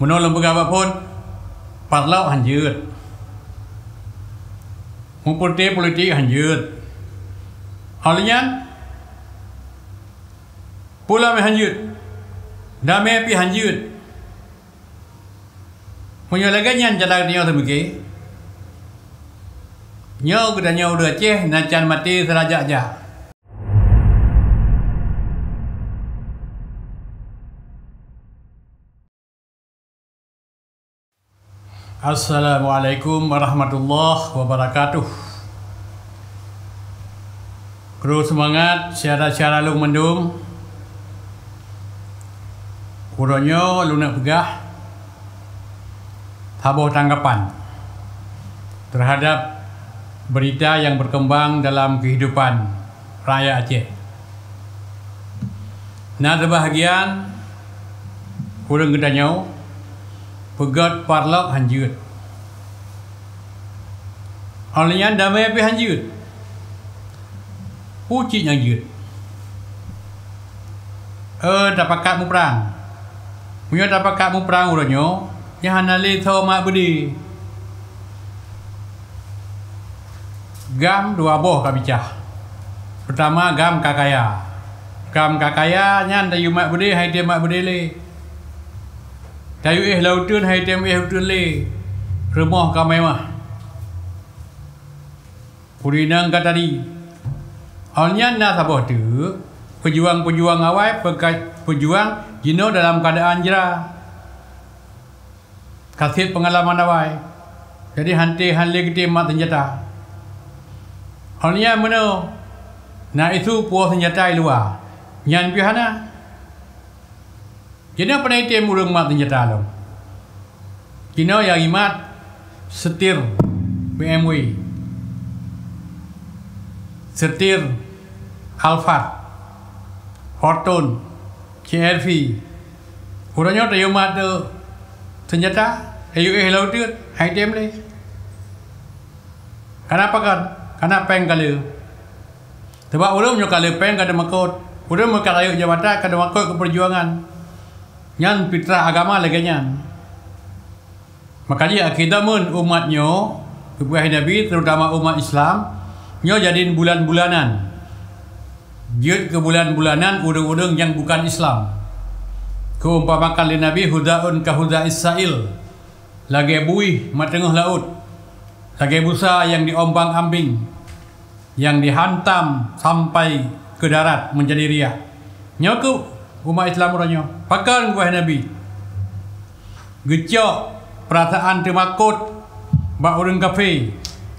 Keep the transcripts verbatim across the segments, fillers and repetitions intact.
Meunoe lôn peugah bak phon, parlok hanjeuet. Meupeureuté politik hanjeuet. Óh lheueh nyan, peue lom hanjeuet. Damé pih hanjeuet. Meunyoe lagée nyan cara geutanyoe teumeuké, nyoe geutanyoe ureuëng Aceh na can maté sira jak-jak. Assalamualaikum warahmatullahi wabarakatuh. Kru seumangat syedara-syedara lôn mandum. Uroe nyoe lôn neuk peugah saboh tanggapan terhadap berita nyang berkembang dalam kehidupan rakyat Aceh. Na seubahgian ureuëng geutanyoe peugét parlok hanjeuet. Óh lheueh nyan damé pih hanjeuet. Peue cit nyang jeuet? Eh, tapakat muprang. Meunyoe tapakat muprang uroe nyoe, nyan hana lé soe mat beudé. Gam dua boh ka bicah. Peurtama, gam ka kaya. Gam ka kaya nyan tayue mat beudé, han item mat beudé lé. Tayue éh lam uteuen, han item éh uteuen lé. Rumoh ka mewah. Ureuëng inong ka tadi. Awaknyan na saboh teuk peujuang-peujuang awai peuka-, peujuang jinoe dalam keuadaan jra. Ka seb peungalaman awai. Jadi, han tém, han lé geutem mat seunjata. Awaknyan meunoe na isu puwoe seunjata i luwa. Nyan pih hana. Jinoe pane item ureuëng mat seunjata lom. Jinoe nyang jimat setir B M W, setir Alphard, Fortuner, C R V. Uroe nyoe tayue mat seunjata, tayue éh lam uteuen, han item lé. Kana pakon? Kana péng ka le. Sabab ureuëng meunyoe ka le péng ka teumakot. Ureuëng meunyoe ka rayeuk jabatan ka teumakot keu peujuangan. Nyan fitrah agama lagée nyan. Maka jih akhé zaman umat nyoe, geupeugah Nabi, terutama umat Islam, nyoe jadi bulan-bulanan. Jeuet keu bulan-bulanan ureuëng-ureuëng nyang bukan Islam. Geuumpamakan lé Nabi, "Huzaun ka huza'is sa'il." Lagée buih mat teungoh laôt, lagée busa nyang diombang-ambing, nyang dihantam sampai keu darat meunjadi riah. Nyoe keuh umat Islam uroe nyoe. Pakon geupeugah Nabi? Geucok peurasaan teumakot bak ureuëng kafé,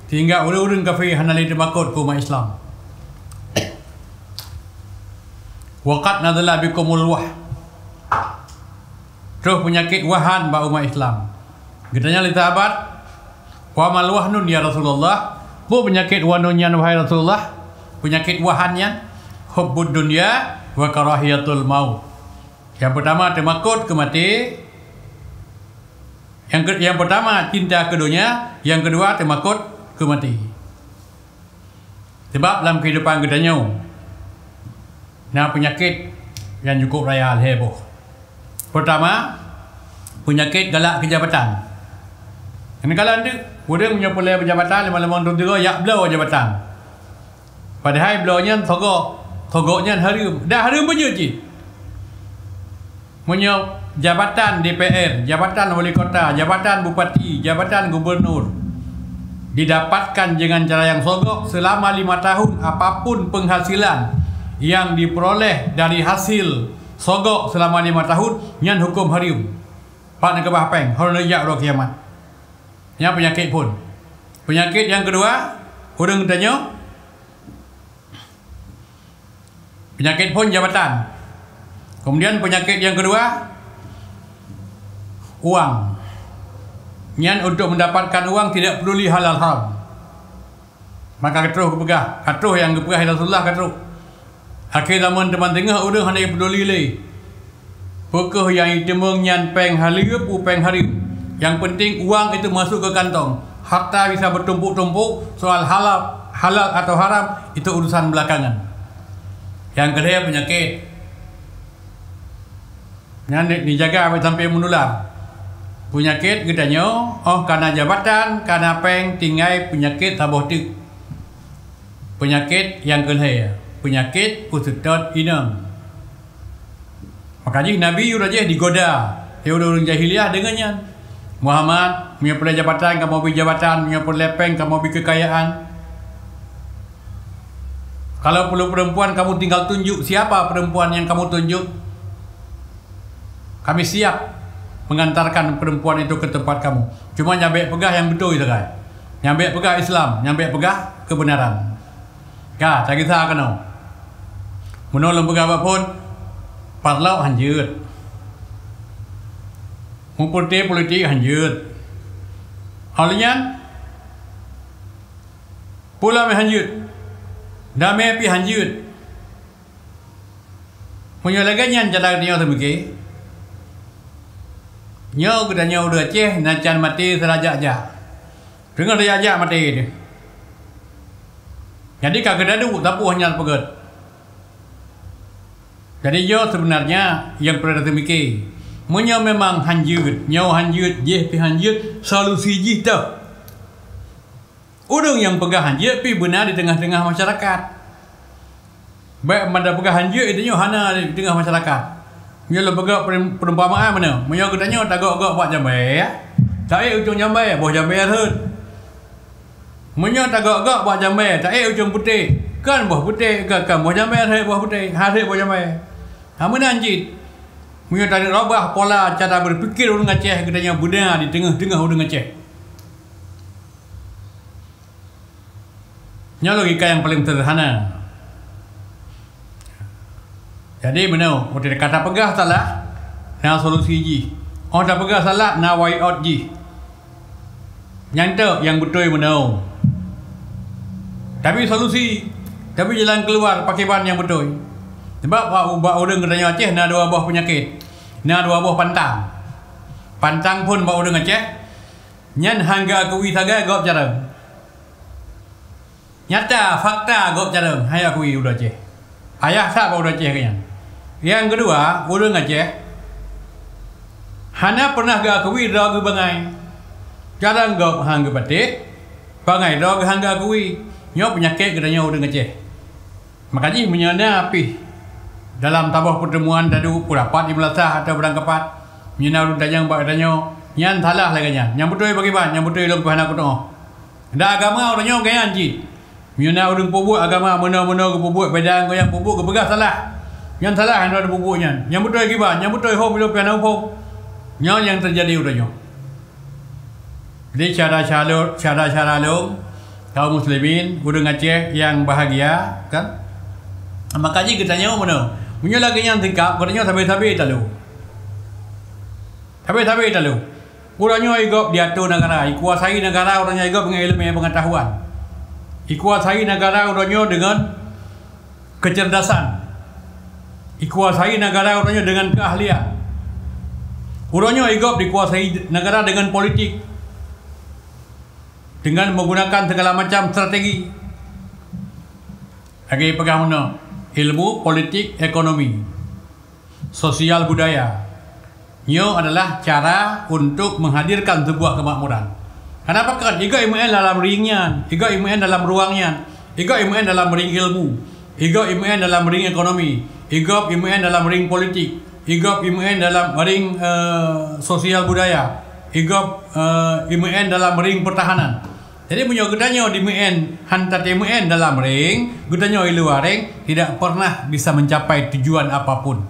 sehingga ureuëng-ureuëng kafé hana lé teumakot keu umat Islam. "Wa qad nazala bikumul wahn." Troh peunyakét wahan bak umat Islam. Geutanyong lé sahabat, "Wa mal wahnun ya Rasulullah?" Peue peunyakét wahnun nyan, wahai Rasulullah? Peunyakét wahan nyan, "Hubbud dunya wa karahiyatul maut." Nyang peurtama teumakot keu maté, nyang keu-, nyang peurtama cinta keu donya, nyang keudua teumakot keu maté. Sabab lam keuhidupan geutanyoe na peunyakét nyang cukup raya lhée boh. Peurtama, peunyakét galak keu jabatan. Nyan kalon teuk, ureuëng meunyoe peureulée beujabatan, limong-limong thon sigoe jak bloe jabatan. Padahai bloe nyan sogok, sogok nyan hareuem. Dan hareuem beujeuet cit. Meunyoe jabatan D P R, jabatan wali kota, jabatan bupati, jabatan gubernur didapatkan dengan cara nyang sogok selama lima tahun, apapun penghasilan yang diperoleh dari hasil sogok selama lima tahun, nyan huköm hareuem. Pat neukeubah péng, hana jak uroe kiamat. Nyan peunyakét phon. Peunyakét nyang keudua, ureuëng tanyoe Peunyakét phon jabatan. Kemudian peunyakét nyang keudua, uang. Nyan untuk mendapatkan uang tidak peduli halal haram. Maka ka troh geupeugah, ka troh nyang geupeugah Rasulullah ka troh. Akhé zaman teuma teungoh ureuëng hana jipeuduli lé. Peu kheueh nyang jiteumeung nyan péng haleue peue péng hareuem. Nyang penting uang itu masuk ke kantong. Harta bisa bertumpuk-tumpuk, soal halal, halal atau haram, itu urusan belakangan. Nyang keulhée peunyakét. Nyan ni, dijaga sampai menular. Peunyakét geutanyoe, óh kana jabatan, kana péng, tinggai peunyakét saboh teuk. Peunyakét nyang keu lhée, peunyakét peuseutôt inong. Maka jih Nabi uroe jih digoda lé ureuëng-ureuëng jahiliyah deungon nyan. Muhammad, meunyoe peureulée jabatan, kamoe bri jabatan, meunyoe peureulée péng, kamoe bri keukayaan. Kalau perlu perempuan, kamu tinggal tunjuk siapa perempuan yang kamu tunjuk. Kami siap mengantarkan perempuan itu ke tempat kamu. Cuma nyang bék peugah nyang beutôi sagai. Nyang bék peugah Islam, nyang bék peugah kebenaran. Ka, tagisa keunoe. Meunoe lôn peugah bak phon, parlok hanjeuet. Meupeureuté politik hanjeuet. Óh lheueh nyan, pulang mé hanjeuet. Damé pih hanjeuet. Meunyoe lagée nyan cara geutanyoe teumike, nyoe geutanyoe ureuëng Aceh na can maté seurajak-jak. Teungoh tajak-jak maté teuh. Jadi ka geudaduek sapeue nyang peugét. Jadi nyoe seubeunarnya nyang peureulée taseumike. Meunyoe memang hanjeuet, nyoe hanjeuet, jéh pih hanjeuet, solusi jih teuh. Ureuëng nyang peugah hanjeuet pih beuna di teungoh-teungoh masyarakat. Bék mada peugah hanjeuet itu nyoe hana di teungoh masyarakat. Nyoe lôn peugah perum-, perumpamaan meunoe. Meunyoe geutanyoe tagok-gok bak jambai, ya. Taék ucong jambai, boh jambai rhot. Meunyoe tagok-gok bak jambai, taék ucong putéh, kan boh putéh, kan, kan boh jambai rhot boh putéh, ha rhot boh jambai. Ha meunan cit. Meunyoe taneuk robah pola cara berpikir ureuëng Aceh, geutanyoe beuna di teungoh-teungoh ureuëng Aceh. Nyoe logika nyang paleng sederhana. Jadi meunoe, watée ka tapeugah salah, na solusi jih. Óh tapeugah salah, na way out jih. Nyan teuk nyang beutôi meunoe. Tapi solusi, tapi jalan keuluar pakriban nyang beutôi. Sebab bak, bak ureuëng geutanyoe Aceh na dua boh peunyakét, na dua boh pantang. Pantang phon bak ureuëng Aceh, nyan han geuakui sagai gob carông. Nyata, fakta gob carông, han geuakui ureuëng Aceh. Payah that bak ureuëng Aceh keu nyan. Nyang keudua, ureuëng Aceh hana pernah geuakui droe geuh bangai. Carông gob han geupatéh, bangai droe geuh han geuakui. Nyoe peunyakét geutanyoe ureuëng Aceh. Maka jih meunyoe na pih dalam saboh peuteumuan tadu peurapat di meulasah atawa beurangkapat, meunyoe na ureuëng tanyong bak geutanyoe, nyan salah lagée nyan. Nyang beutôi pakriban, nyang beutôi lôn pih hana kutuoh. Da agama ureuëng nyoe geuyan cit. Meunyoe na ureuëng peubuet agama meunoe-meunoe geupeubuet beda ngon nyang peubuet geupeugah salah. Nyan salah nyang droe peubuet nyan. Nyang beutôi kiban, nyang beutôi hom ilôn pih hana muphom. Nyoe nyang teujadi ureuëng nyoe. Jadi syedara-syedara lôn, syedara-syedara lôn, kaum muslimin, ureuëng Aceh nyang bahagia, kan? Maka jih geutanyoe meunoe. Meunyoe lagée nyan sikap, geutanyoe sabe-sabe talu. Sabe-sabe talu. Uroe nyoe igop diatur negara, ikuasai negara uroe nyoe igop ngon ileumé pengetahuan. Ikuasai negara uroe nyoe deungon kecerdasan. Ikuasai negara uroe nyoe deungon keahlian. Uroe nyoe igop dikuasai negara deungon politik, deungon menggunakan segala macam strategi. Lagée peugah meunoe, ilmu, politik, ekonomi, sosial, budaya. Nyoe adalah cara untuk menghadirkan sebuah kemakmuran. Kenapa kan? Igop imeu'en dalam ring nyan, igop imeu'en dalam ruang nyan, igop imeu'en dalam ring ilmu, igop imeu'en dalam ring ekonomi, igop imeu'en dalam ring politik, igop imeu'en dalam ring, eh, sosial budaya, igop, eh, imeu'en dalam ring pertahanan. Jadi meunyoe geutanyoe dimeu'en han taté meu'en dalam ring, geutanyoe i luwa ring, tidak pernah bisa mencapai tujuan apapun.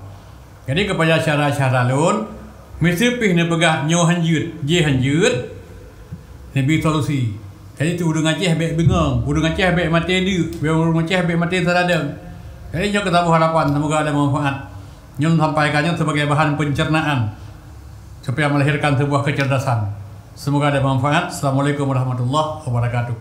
Jadi keupada syedara-syedara lôn, miseue pih neupeugah nyoe hanjeuet, jéh hanjeuet, neubi solusi. Jadi tu ureuëng Aceh bék bingong, ureuëng Aceh bék maté deuk, ureuëng Aceh bék maté teuradeueng. Jadi nyoe keu saboh harapan, semoga ada manfaat. Nyoe sampaikan nyoe sebagai bahan pencernaan supaya melahirkan sebuah kecerdasan. Semoga ada manfaat. Assalamualaikum warahmatullahi wabarakatuh.